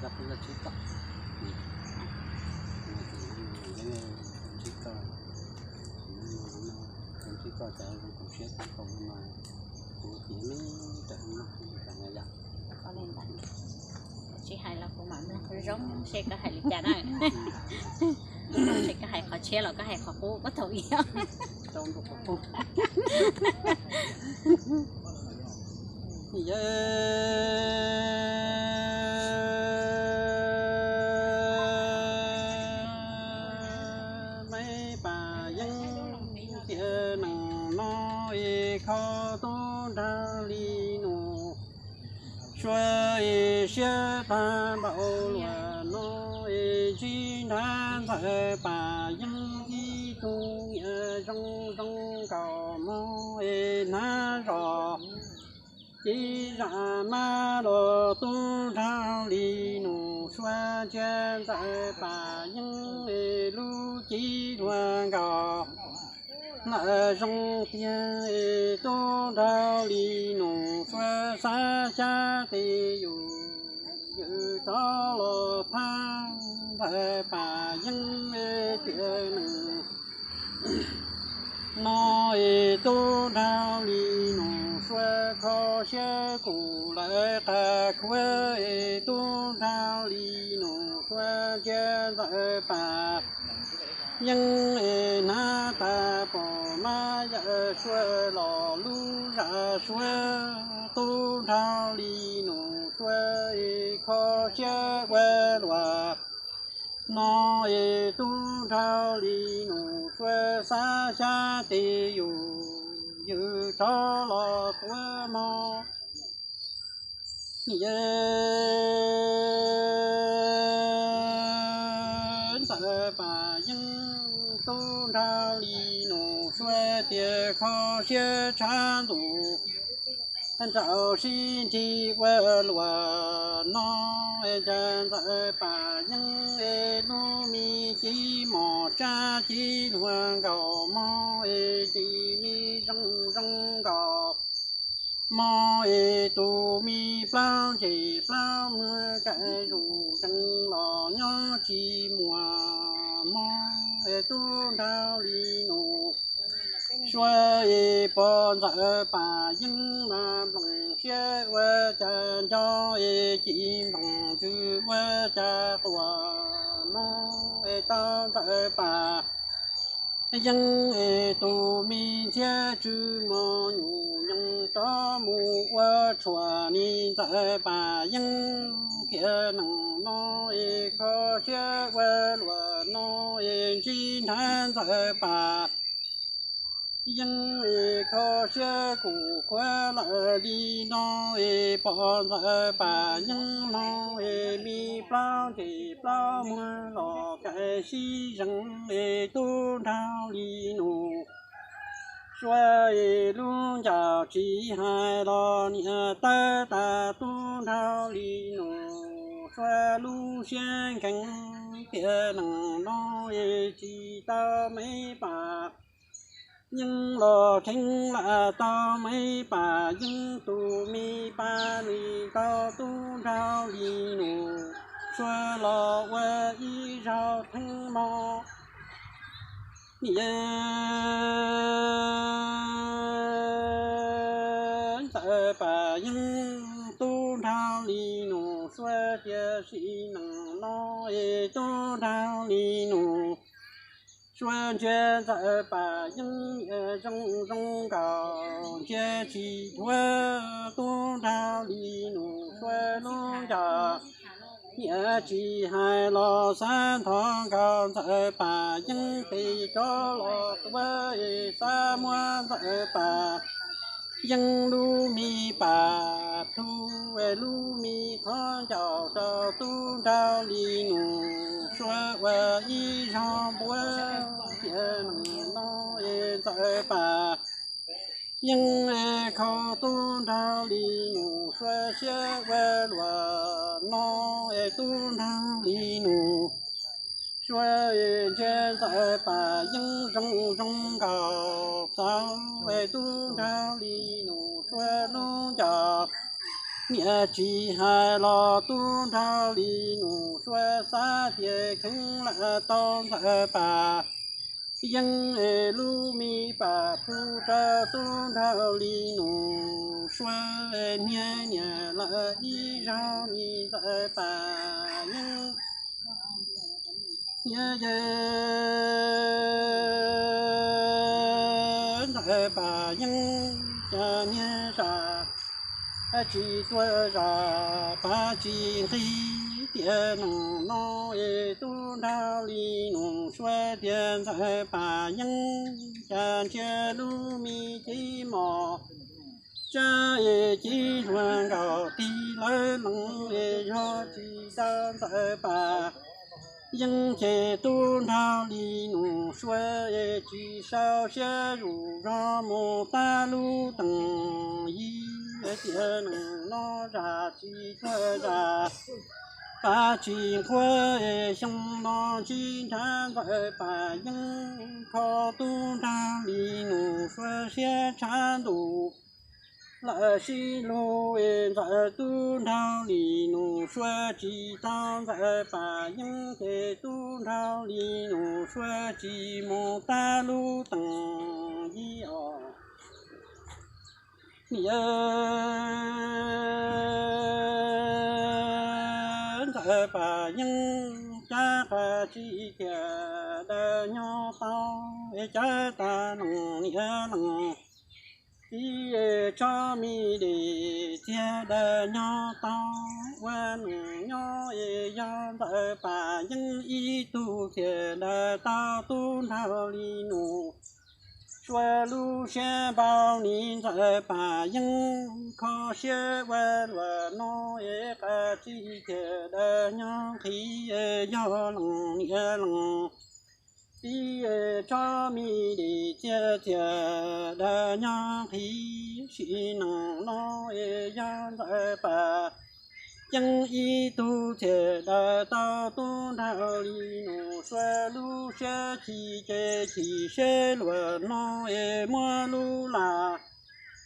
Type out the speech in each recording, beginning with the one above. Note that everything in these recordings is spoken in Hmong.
Yog kuv yog tsis tau, tsis tau, tsis tau, tsis tau cas zoo kaum siab tau kaum no, kuv tias neb rau no yom. Tsis hais los kuv mam mloog zoo seb koj hais li cas na. Seb koj hais qhov tshiab los koj hais qhov qub kuj tau ib yam. Maiv Paj Yeeb tiam neej no es kho tub nrag li nus sua es siab pab npaum luaj no es ntsib nrag Ntxawm Paj Yeeb ib tug niam zoo zoo nkaus mog es hnav zos ces zam mab los tub nrag li nus sua ntsia Ntxawm Paj Yeeb es lub cev hluas nkaus lawm zoo tiag es tub nrag li nus sua xav xyab tes yus yws rov los phab Ntxawm Paj Yeeb tiam neej no es tub nrag li nus sua kho siab kuv lawv qab khuav es tub nrag li nus sua ntsia Ntxawm Paj Yeeb es hnav tas pom mab yawm sua los lub zam sua tub nrag li nus sua es kho siab ua luaj no es tub nrag li nus sua xav xyab tes yus yws rov los tuav mog. Niam Ntxawm Paj Yeeb tub nrag li nus sua tias kho siab tshaj ntuj nraum sib nrig ua luaj no es ntsia Ntxawm Paj Yeeb es lub me cev mos tsab cev hluas nkaus mog es cev me zoo zoo nkaus mog es tus me plaub ntse plaub muag kaim zus zeeg los nyob tsis muaj mog es tub nrag li nus sua es pom Ntxawm Paj Yeeb mas nploos siab ua cas nco es ci nploos tsw ua cas quaj mog es tau Ntxawm Paj Yeeb es tus me ntxhiab tsw mos nyuam nyoos rov mus ua tshuam ni Ntxawm Paj Yeeb tiam neej no es kho siab ua luaj no es ntsib nrag Ntxawm Paj Yeeb es kho siab kuv khuav lawm li no es pom Ntxawm Paj Yeeb mog es me plaub ntse plaub muag los kaim sib zeeg es tub nrag li nus sua es lub ncauj tsis hais los niam tawb tas tub nrag li nus sua lub siab nkees tiam neej no es tsis tau Maiv Paj Yeeb los kheev lam tau Maiv Paj Yeeb tus me paj nws tau tub nrag li nus sua los ua ib zaug theeb mog. Niam Ntxawm Paj Yeeb tub nrag li nus sua tiam sis neej no es tub nrag li nus sua ntsia Ntxawm Paj Yeeb niam zoo zoo nkaus ntsia tsis dhuav tub nrag li nus sua lub ncauj niam tsis hais los xav nthov nkaus Ntxawm Paj Yeeb tes rov los tuav es xav muab Ntxawm Paj Yeeb lub me paj plhu es lub me qhov ncauj rau tub nrag li nus sua ua ib zaug npuab tiam neej no es Ntxawm Paj Yeeb es kho tub nrag li nus sua siab ua luaj no es tub nrag li nus sua ntsia Ntxawm Paj Yeeb zoo zoo nkaus txaus es tub nrag li nus sua lub ncauj Niam tsis hais los tub nraug li nus suav xav tias kheev lam tau Ntxawm Pam Yeeb lub me pam pub rau tub nraug li nus suav hnia niam lawm ib zaug ni Ntxawm Pam Yeeb. Niam yawg Ntxawm Pam Yeeb cas niag zam tsis tuag zam pab tsis nqig tias nus no es tub nraug li nus suav tias Ntxawm Pam Yeeb cas ntsia lub me cev mos tsab es cev hluas nkaus tig lawv lees es yog tsis tau Ntxawm Pam Yeeb ces tub nraug li nus suav es tsis sau siab zus zog mus tab lub teem yib tias nus no zam tsis tuag zam pab tsis nqhuav es xyoo no ntsib nrhav Ntxawm Pam Yeeb kho tub nraug li nus suav siab tshav ntuj lawm sib lug es Ntxawm tub nraug li nus suav tsis tau Ntxawm Pam Yeeb ces tub nraug li nus suav tsis mus tab lub teem yib os. Niam yawg Ntxawm Pam Yeeb cab qas tsis kiag daws nyob tau es cab tag lees niam lees txiv es tsob me dim txiag daws nyob tau ua neej nyob es yog Ntxawm Pam Yeeb ib tug txiag daws tau tub nraug li nus suav lub siab npau ni Ntxawm Pam Yeeb kho siab ua luam no es qas tsis kiag daws nyob nqhis yog lees niam lees txiv tsob me dim txiag txiag daws nyob nqhis sim neej no es yog Ntxawm Pam Yeeb ib tug txiag daws tau tub nraug li nus suav lub siab chim ces chim siab luam no es muab lub lam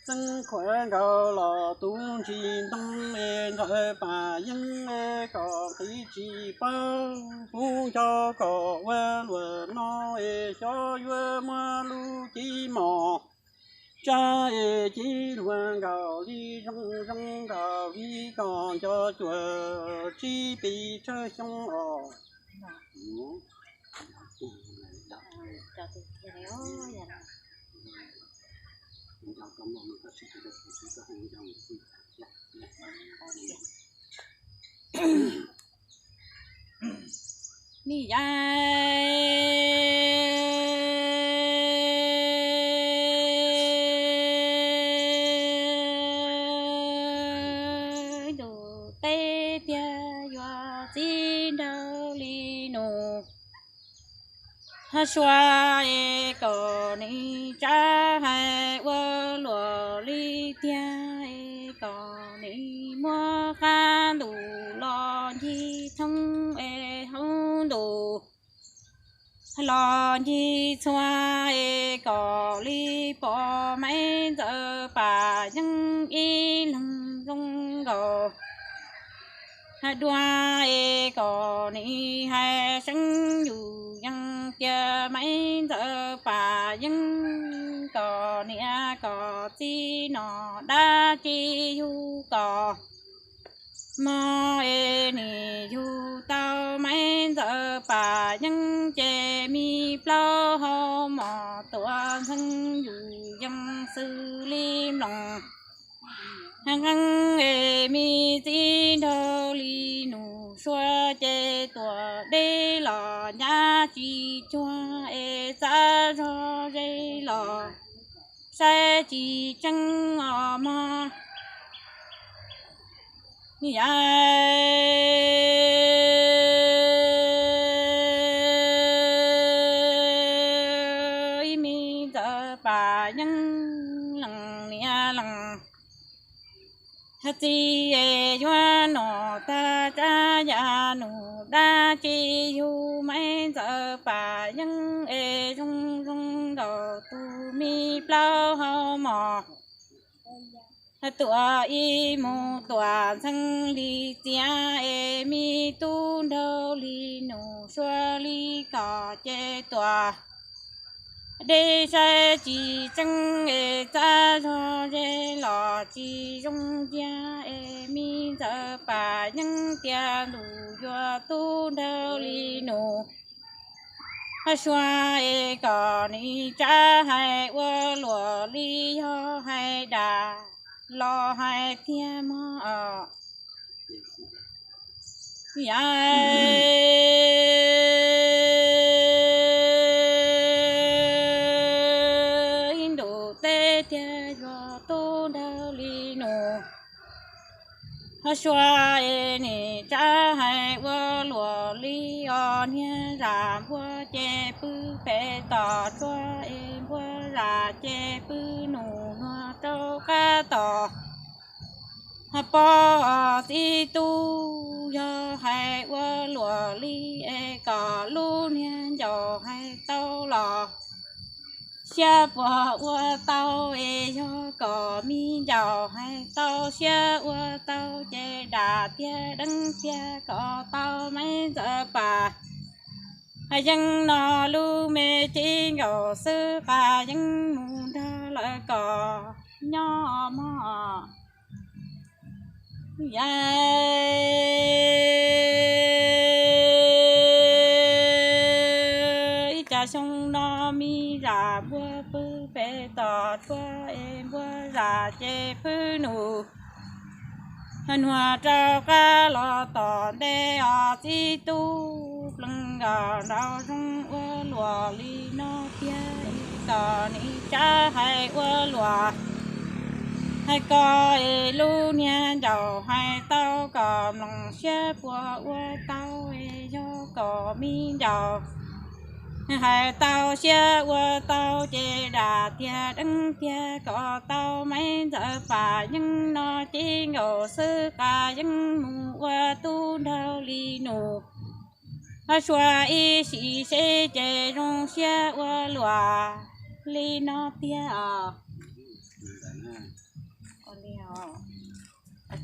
xeeb khuav nkaus los tus ntsis ntoo es Ntxawm Pam Yeeb es kom nqhis tsis paub pub nco kom ua luam no es xyov yuav muab lub cev mos tsab es cev hluas nkaus li zoo zoo nkaus li kom nco cuag tsib pes tsawg xyoo os. Ni yai tus teb tiag yuav txiv nraug li nus hab sua es kom nws tsav hais ua luam li tiag es kom nws muab qab ntuj los ncig tshoob es hauv ntuj los ncig txhua es kom li pom Maiv Ntxawm Pam Yeeb ib leeg zoo nkaus hais dua es kom nws hais seeb yus yees tias Maiv Ntxawm Pam Yeeb kom niam kom txiv nom dab tsi yug kom mog es nws yug tau Maiv Ntxawm Pam Yeeb ces me plaub hau mos tuav ntxeev yus yees xws li mloog nqeeb es me txiv nraug li nus sua ces tuam deb los ncaj tsis cuag es txav zog ze los saib tsis tseeb os mog. Yai ib me Ntxawm Pam Yeeb lees niam lees txiv es yuav nom tag tsab yam nus dab tsi yug Maiv Ntxawm Pam Yeeb es zoo zoo nkaus tus me plaub hau mos Tuam ib mus tuam ntxheev li txiav es me tub nraug li nus, sua li kom ces tuam deb saib tsis tseeb es txav zog ze los tsis zoo cia es me ntxawm pam yeej tias ntus yuav tub nraug li nus. Sua es kom nim tsab hais ua luam li yog hais dam los hais tiag mog. Yam ib ntus teb tiag yuav tub nraug li nus. Sua es nim tsab hais ua luam li os, niag zam npua ces pw pem tos tsua es npua zam ces pw nus, nuag rau qab tos pob. Txiv tub yog hais ua luam li es kom lub niag ncaus hais tau los siab puas ua tau es yog kom me ncaus hais tau siab ua tau ces dam tiag deeb tiag kom tau me ntxawm pam. Yeej no lub me tib nkaus xwb qas yeej mus nrog lawv kom nyob mog. Yam ib cas xyoo no me zam npua pw pem tos tsua es npua zam ces pw nus, nuag rau qab los tom ntej os. Txiv tub pleev nkaus nraum zoov ua luam li no tiag es kom nim tsab hais ua luam hais kom es lub niag ncaus hais tau kom mloog siab puas ua tau es yog kom me ncaus hais tau siab ua tau ces dam tiag deeb tiag kom tau me ntxawm pam. Yeej no tib nkaus xwb qas yeej mus ua tub nraug li nus. Sua ib sim seb ces zoo siab ua luam li no tiag os.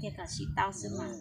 Tiag kom sim tau xwb mas.